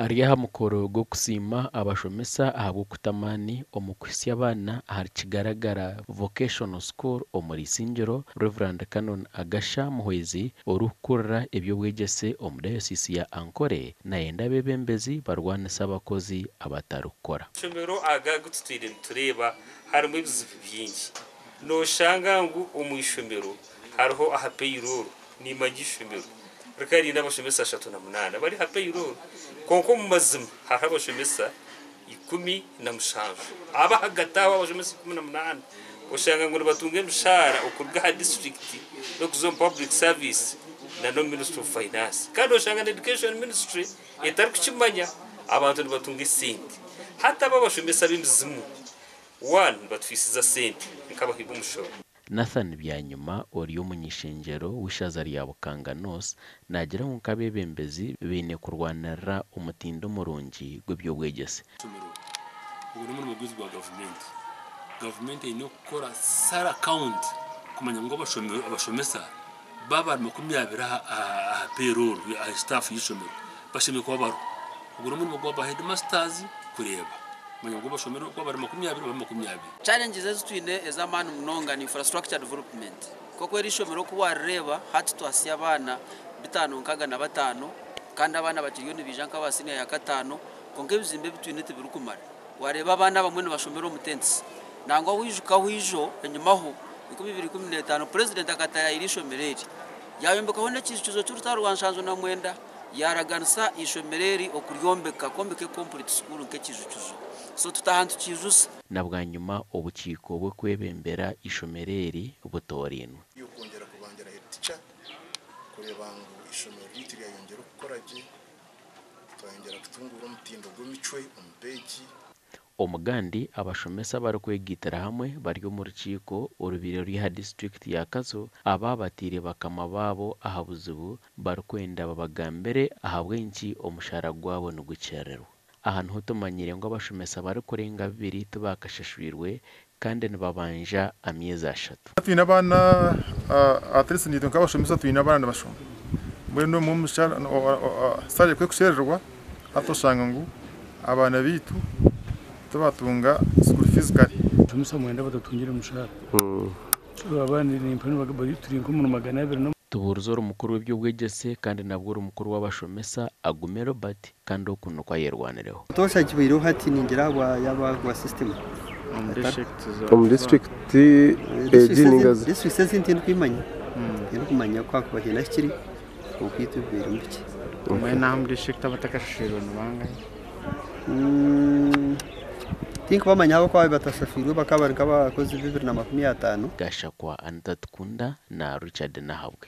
Ari aha mukoro gw'okusiima abashomesa ahabw'okuta amaani omu kuhitsya abaana ahari Kigaragara Vocational School omuri Isingiro, Rev Canon Agasha Muhwezi orikukurira eby'obwegyese omu dayosiisi ya Ankole nayenda abeebembezi barwanise abakozi abatarikukora. Amashomero aga agu tutwire nitureeba harimu ebizibu bingi. Nooshanga ngu omu ishomero hariho aha payroll, nimanya eishomero rikaba riine abashomesa 38 bari aha payroll kwonka omu mazima hariho abashomesa 17. Ab'ahagati aho abashomesa 18 oshanga ngu nibatunga emishaara okuruga aha disiturikiti n'okuza omu public service na n'omu ministry of finance kandi oshanga na education ministry etarikukimanya abantu nibatunga esente. Hati abo abashomesa ab'emizimu one nibatwisiza sente nk'abahi b'omushoro. Nathan Byanyima ori omuny'ishengyero w'eishaza rya Bukanga North naagira ngu nk'abeebembezi baine kurwanirira omutindo murungi gw'eby'obwegyese. Ishomero ogu n'omurimo gwaitu gwa gavumenti. Gavumenti eine kukora thorough account kumanya ngu abashomesa baaba bari 20 aha payroll, aha staff y'eishomero bashemereire kuba bariho. Ogu n'omurimo gwa ba headmasters kureeba kumanya ngu abashomero ku bari 20 babe 20. Challenges ezi twine ez'amaani munonga ni infrastructure development. Nk'oku eri ishomero oku warireeba hati twahitsya abaana 565 kandi abaana bakiriyo nibaija nk'aba siniya ya kataano kwonka ebizimbe ebi twine tibirikumara. Wareeba abaana abamwe nibashomera omu tents. Nangwa wijukaho ijo enyimaho 2015 Purezidenti akataayaayira eishomero eri yaayombekaho n'ekiijukizo ky'orutaro rwa 79 yaaraganisa eishomero eri okuryombeka kwombeka ecomplete school nk'ekiijukizo. So tutaaha nitukiijusa. Na bwanyima obukiiko bw'okwebembera eishomero eri butoorainwe. Y'okwongyera kubangira head teacher kureeba ngu eishomero ryaitu ryayongyera okukora gye, twayongyera kutunguura omutindo gw'emicwe omu beegi. Omugandi abashomesa abarikwegaitira hamwe bari omu rukiiko orubaire ruri aha disiturikiti ya Kazo aba bataire bakama baabo aha buzibu barikwenda babagambire ahabw'enki omushaara gwabo nigukyerererwa. Aha niho tumanyire ngu abashomesa barikurenga 2 tibakashashwirwe kandi nibabanja amyezi 3. Twine abaana at least nitwe nk'abashomesa twine abaana nibashoma mbwenu omu omushara salary ku ekukyerererwa hati oshanga ngu abaana baitu tibatunga school fees kare. Abashomesa 9 batatungire mushara. Abandi turi nk'omu 200. Tubuurize ori mukuru w'eby'obwegyese kandi nabwo ori mukuru w'abashomesa Agume Robert kandi oku nikwo ayerwanireho. Tosha kibaireho hati ningira yaba gwa system. Omu district egi ningazi. District ezi tindikumanya. Tindikumanya kwakuba hiine ahikiri okwitu bibaire bikye. Mbwenu aha omu district abatakashashwirwe ni bangahi? Tinkubamanya ahabw'okuba batasashwirwe bakaba bari nk'abakozi 2050. Gashakwa Anita Tukunda na Richard Nahabwe.